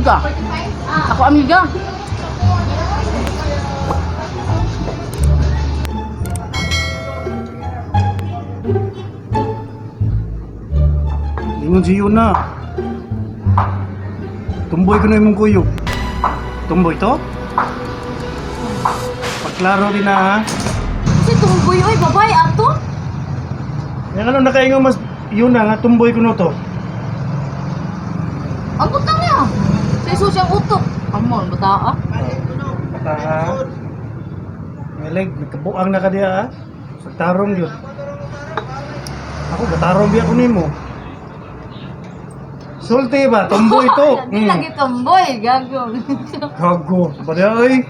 Amiga. Ako amiga. Ingon si Yuna. Tumboy ko na imong kuyog. Tumboy to? Pagklaro din na ha. Kasi tumboy oy, babae ato. Yan ano nakaingon mas Yuna nga tumboy ko no to. Ang butang niya. Sa iso siyang utok. Amon, bata ah. Bata ha. Ngalig, nagkabuang na ka diya ha. Sa tarong yun. Ako, gatarong biya ko nimo. Sulti ba? Tumboy to. Di lagi tumboy, gago. Gago. Ba diya ay?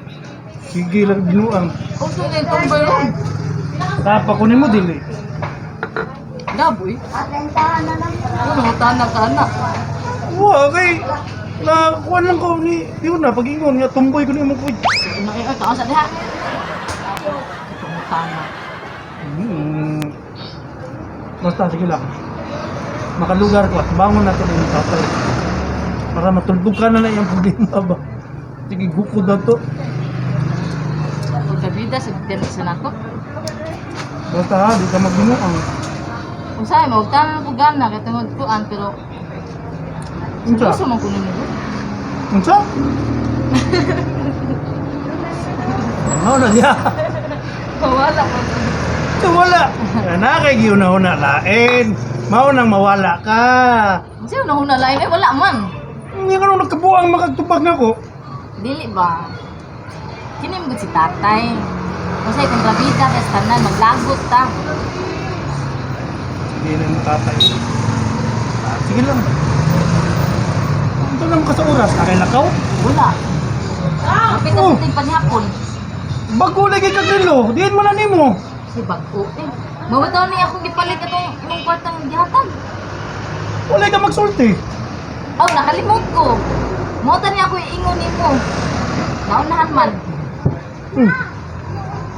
Sige lang binuang. Uso nga yung tumboy ron. Tapa ko nimo dili. Gaboy. Ano, tana ka na. Wa kay na kuan lang ko ni yun na pag-ingon nga tumboy ko nimo ko. Ano ay taas sa diha. Tana. Basta sige lang. Makalugar ko at bangon nato ni tatay. Para matulog ka na na iyang problema ba. Sige gukod na to. Pagkabida sa bigyan sa nako. Basta ha, di ka magbinuang. Usahay mo, tama ko gana kay tungod kuan pero Unsa? gusto man kuno nimo. Unsa? Mao na siya. Wala mo. So, wala. Na kay giuna-una lain. Mao nang mawala ka. Kasi una una lain eh wala man. Hindi ka nung nagkabuang makagtubag na ko. Dili ba? Kini mo gud si tatay. Usahay kung grabida kay sa tanan maglagot ta. Sige na yung tatay. Ah, sige lang. Ito naman ka sa oras. Nakilakaw? Wala. Kapit na Oh. sa panihapon. Bago lagi ka grilo. Diyan mo na nimo. Kasi bago eh. Mawataw ni akong gipalit atong imong kwartang gihatag. Wala ka magsulti. Oh, nakalimot ko. Mota niya ako iingon nimo. Naunahan man.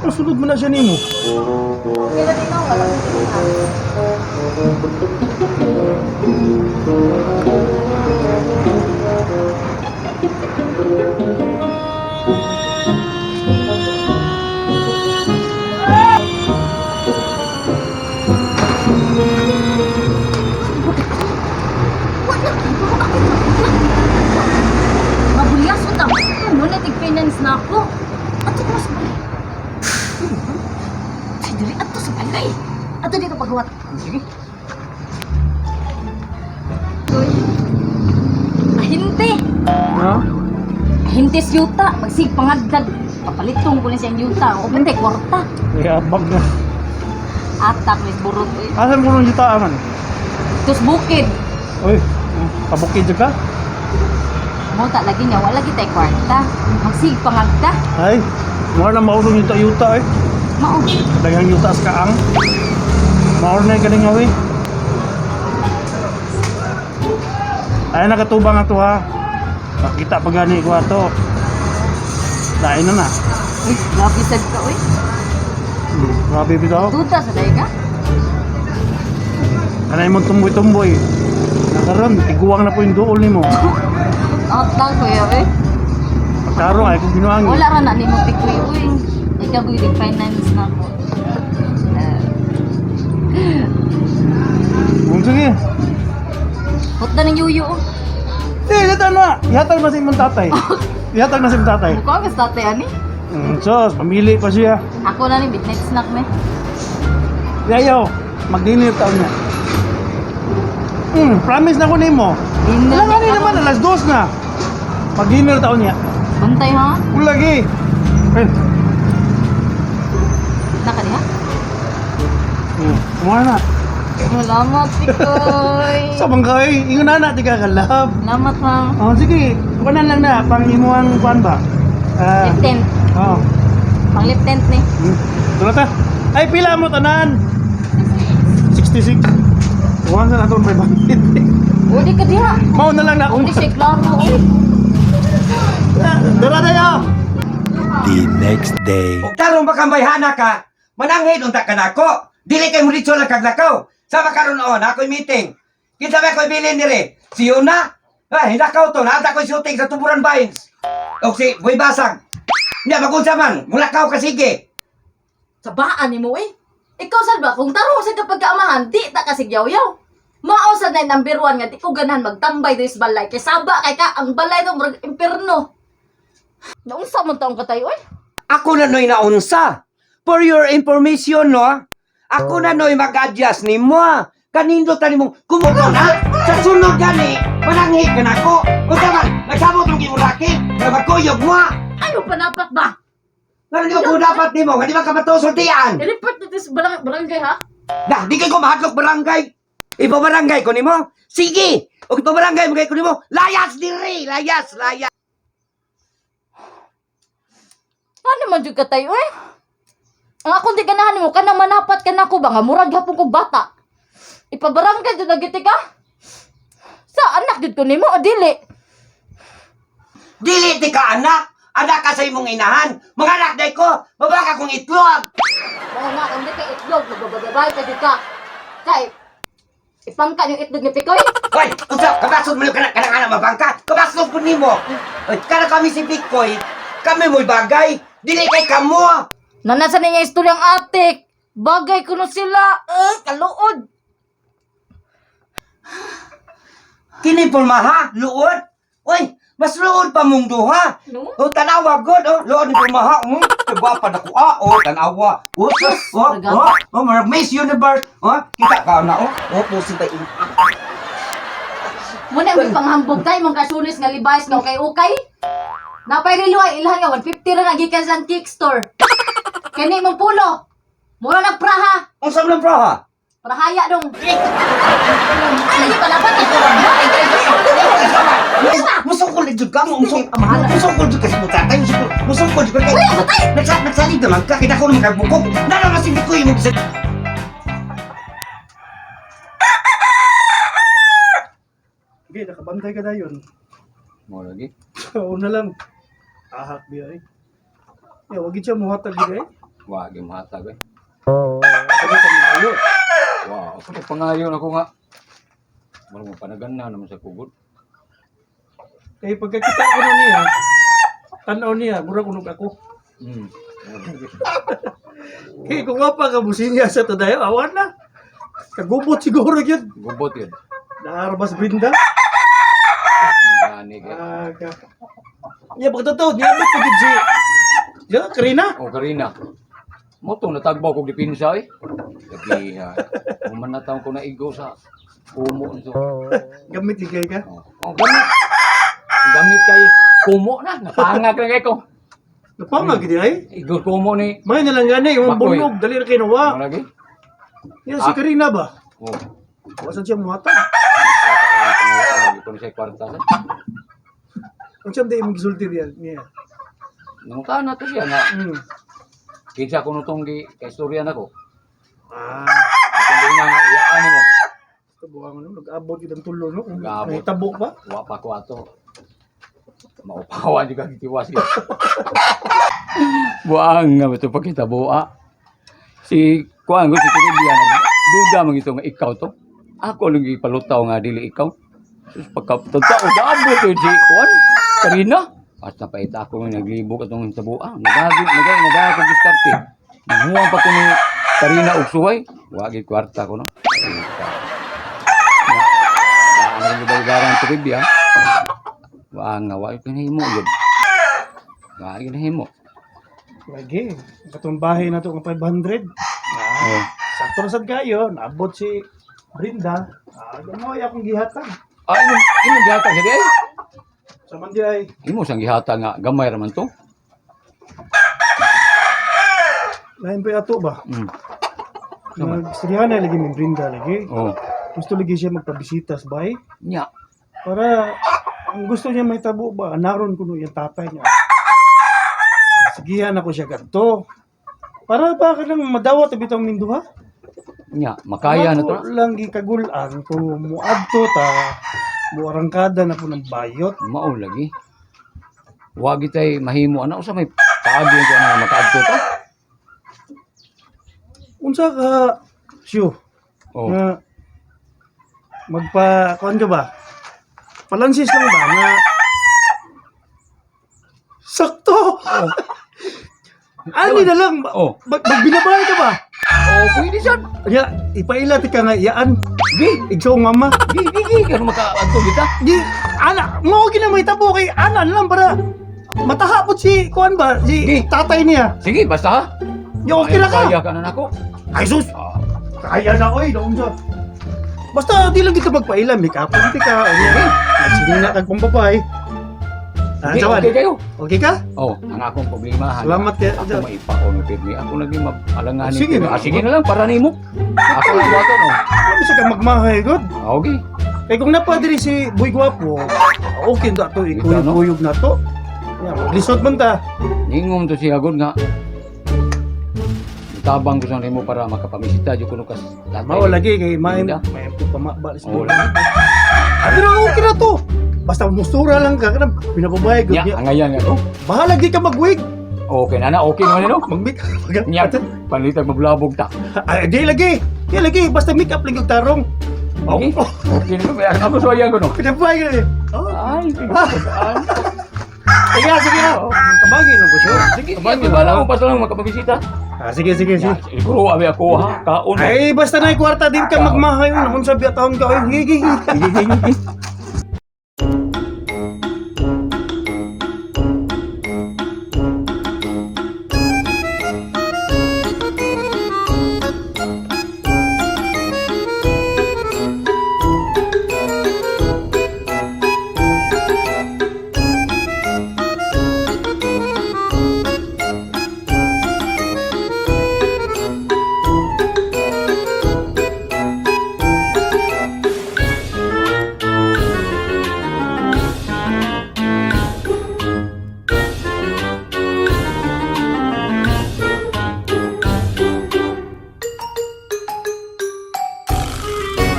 Ang sunod mo na siya nimo. Okay na din ako, wala ko tinha. Mabulyas ko ta. Muna tig finance na ako. Ato ko sa balay. Ay, dili ato sa balay. Ato dito paghuwat. Sige. Uy. Ahinte. Ha? Ahinte si yuta. Magsig pangadlag. Papalitong ko na siyang yuta. O pantay, kwarta. Yabag na. Atak, may burot. Eh. Asan ko nung yuta man? Tus bukid. Uy, pabukid ka? Mota lagi niya, wala kita kwarta. Magsig pangagda. Ay, mura na maulong yung yuta eh. Mao. Daghang yuta sa kaang. Maulong na yung galing awi. Ay, nakatubang ato ha. Makita pa gani ko ato. Lain na na. Uy, grabe sad ka, uy. Grabe bitaw. Duda sa day ka? Anay mo tumboy-tumboy. Nakaroon, tiguang na po yung duol nimo. Atang kuya, eh. Pagkarong ay kung binuang. Wala ra na nimo pikoy, uy. Ikaw gyud finance na ako. Eh, Kung sige. Putda ng yuyo. Oh. Eh, dito na. Ihatag na sa imong tatay. Ihatag na sa imong tatay. Mukha ka sa tatay ani. Sos, pamili pa siya. Ako na ni midnight snack me. Yayo, mag-dinner taon niya. Promise na ko nimo. Dinner. Wala nga naman, 2:00 na. Mag-dinner taon niya. Bantay ha? Ulagi. Eh, Naka diha? kumuha na. Salamat, Pikoy. Sa bangkay, ingon na na, tiga ka love. Salamat ha. Oh, sige, kuha lang na, pang imuang kuan ba? Ah, Lip tint. oh. Pang lip tint ni. Ito na ta. Ay, pila mo tanan? 66. Kuha sa nato 500. Uli ka diha. Mao na lang na Uli siya klaro. Uy. Dara na yo. The next day. Ug tarong baka bayhana ka, mananghid unta ka nako. Dili kay muritso lang kag lakaw. Sama karon on, ako'y meeting. Kinsa ba ako'y bilin dire? Si Yuna? Ay, hinakaw to. Naata ko shooting sa Tuburan Vines. O si Boy Basag. Nya, magunsa man. Mulakaw ka sige. Sabaan nimo eh. Ikaw sad ba kung tarong sa kapag kaamahan, di ta kasi yaw-yaw. Mao sad na number one nga di ko ganahan magtambay diri sa balay kay saba kay ka ang balay no murag impierno. Naunsa man taong katay oy? Ako na no'y naunsa. For your information, no? Ako na no'y mag-adjust ni mo. Kanindo tani mong kumugon, ha? Sa sunod gani, mananghi ka na ako. Unsa man, nagsabot mong gimulaki, na magkuyog mo. Ano panapak ba? Nga di ba ko dapat nimo, nga di ba ka matusultian? I-report na sa barangay ha? Na, di kay ko mahadlok barangay. Ipabarangay ko nimo. Sige. Og ipabarangay mo kay ko nimo. Layas diri, layas, layas. Ano man jud katay oy? Ang akong di ganahan nimo kanang manapat ka nako ba nga murag gihapon kog bata. Ipabarangay jud na giti ka? Sa anak jud ko nimo o dili? Dili ti ka anak. Anak ka sa imong inahan. Mga anak day ko, mabaka kong itlog. Oo nga, kung di ka itlog, magbababay ka jud ka. Kay, ipangka yung itlog ni Pikoy. Hoy, unsa kabasod mo kana kana kana mabangka? Kabasod ko nimo. Oy, kana kami si Bikoy. Kami mo'y bagay. Dili kay kamo. Nanasa niya istoryang atik. Bagay kuno sila. Eh, kaluod. Kini pulmaha, luod. Oy, mas luod pa mong duha. No? Oh, tanawa god, oh, luod ni pulmaha. Gwapa na ko. Ah, oh, tanawa. Oh, oh, oh, oh, oh, murag Miss Universe. Oh, kita ka na, oh. Oh, pusi pa in. Muna ang panghambog tayo, mong kasunis nga libais nga ukay-ukay. Napay rilo ay ilhan nga 150 ra nagikan sa kick store. Kani mong pulo. Mura nag praha. Unsa man ang praha? Prahaya dong. Ay, lagi pala ba? Musukol jud ka mo, musukol. Musukol jud ka sa tatay, musukol. Musukol jud ka. Uy, patay! Nagsalig naman ka, kita ko naman kagbukog. Nana na si Bikoy mo sa Okay, nakabantay ka dayon. Mo lagi. Una lang. Ahak biya eh. Ya, wag gid siya muhatag gid eh. Wa gi mahatag eh. Sabi ka malayo. Wa, ako na pangayon ako nga. Mura mo panagan na naman sa kugod. Kay pagkakita ko na niya, tanaw niya, mura kunog ako. Mo lagi. Kay kung wa pa ka businya sa tadayo, awan na. Kagubot siguro yun. Gubot yun. Naarbas Brinda. Gani kay. Ah, ka. Ya, pagkatotoo, niya ba pagid si... Ya, Karina. O Karina. Mo tong natagbaw kog dipinsa eh. Lagi ha. Human na taon ko na igo sa kumo nito. Gamit igay ka. Oh, gamit. Gamit kay kumo na. Napangag lang kay ko. Napangag gid ay. Igo kumo ni. May nalang gani, yung Bakoy. bunog, dali ra kay nawa. Mo lagi. Ya, si Ah. Karina ba? Oh. Wasan siya muhatag. Lagi ko ni sa kwarta sa. Ang siyam di imong gisulti diyan niya. Nangutan na to siya nga. Kinsa ko nutong gi kay istorya nako. Ah, Kung di nga nga iyaan nimo. buang ano, nag-abot gid ang tulo no. Kung Nag-abot. nahitabo pa. Wa pa ko ato. Maupawan juga gitiwas gyud. Buang nga ba ito pagkitaboa. Si kuan ko si Caribbean duda man ito nga ikaw to. Ako lang gipalutaw nga dili ikaw. Sus pagka tao gaabot yun si kuan Karina. Basta paita ako nga naglibog atong taboa. Nagagi nagay nagay ko diskarte. Nahuwa pa ko ni Karina og suway. Wa gid kwarta ko no. Daan ang lugar-lugaran sa Caribbean. Wa nga wa kinahimo gyud. Wa kinahimo. Lagi, katong bahay na to ng 500. Ah, Oh. sakto ra sad kayo, naabot si Brinda. Ah, mo ay akong gihatag. Ah, imo imo gihatag sa di ay. Sa man di ay Imo sang gihatag nga gamay ra man to. lain pa ato ba? Nagstoryahan na lagi ni Brinda lagi. Oh. Gusto lagi siya magpabisita sa bahay. Nya. Para ang gusto niya may tabo ba, naron kuno yung tatay niya. Sigihan ako siya kadto. Para ba ka lang madawat bitong minduha? Nya, makaya na to. Ako lang gikagulan kung muadto ta muarangkada na po ng bayot. Mao lagi. Wa gitay mahimo ana usa may paagi ko na makaadto ta. Unsa ka siyo Oh. nga magpa kuan ka ba? Palansis lang ba nga sakto. Ani na lang. Oh. Magbinabay ka ba? Oh, pwede sad. Ya, ipaila ti ka nga iyaan. Gi, Igsoong mama. gi, gi, gi, kano maka-adto kita. Di, ana, mo gina may tabo kay ana na lang para matahapot si kuan ba, si Di. tatay niya. Sige, basta ha. Ya, okay na ka. Kaya ka na nako. Ay sus, Ah, kaya na oy, doon sa. Basta di lang kita magpaila, make up ti ka. Okay. Magsinina kag pambabay. Ah, okay, Jawan. okay kayo. Okay ka? Oh, ang akong problema. Han. Salamat kay Ako maipakon ng pirmi. Ako lagi maalanganin. Sige pirmi. na. Ah, sige na lang para nimo. Ako lang ba to no? Ano sa ka magmahay god? Ah, okay. Kay kung napadiri si Boy Guapo, okay na to, ikuyog-kuyog na to. Ya, lisod man ta. Ningom to siya gud nga. Tabang ko sa nimo para makapamisita jud kuno kas tatay. Mao lagi kay maim, Hindi. maim ko pamaba sa. Oh, lagi. Ah, pero okay na to. Basta mustura lang ka kanang binababay gud Nya, niya. angayan nga to. Bahala gi ka magwig. Okay na na, okay naman no. Mag-make up. Nya, panlitag mablabog ta. Ay, di lagi. Di lagi basta make up lang yung tarong. Okay. Okay na ba? Ako suwayan ko no. Pinabay ka eh. Oh. Ay, pinagbaan. Sige, sige. Tabangin lang ko siya. Sige, sige, bala mo basta lang makapabisita. Ah, sige, sige, sige. Nya, siguro abi ako ha, kaon. Ay, basta na kwarta din ka magmahay. Unsa biya taon ka. Ay, sige, sige. Sige, sige, sige.